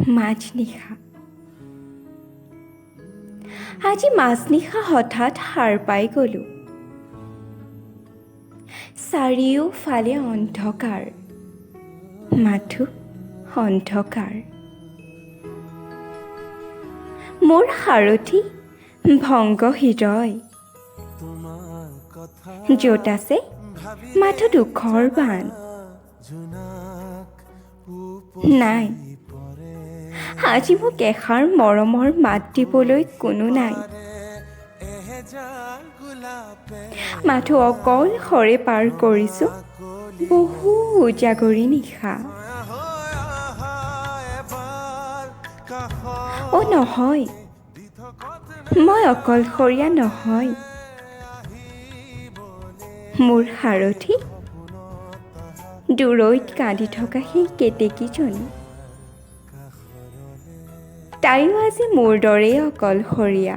মাজনিশা। আজি মাজনিশা হঠাৎ সাৰ পাই গ'লোঁ। চাৰিওফালে অন্ধকাৰ, মাথো অন্ধকাৰ। মোৰ সাৰথি ভংগ হৃদয়, য'ত আছে মাথো দুখৰ বান। নাই, আজি মোক এষাৰ মৰমৰ মাত দিবলৈ কোনো নাই। মাথো অকলশৰে পাৰ কৰিছোঁ বহু উজাগৰী নিশা। অ' নহয়, মই অকলশৰীয়া নহয়। মোৰ সাৰথি দূৰৈত কান্দি থকা সেই কেতেকীজনী, তাইও আজি মোৰ দৰেই অকলশৰীয়া।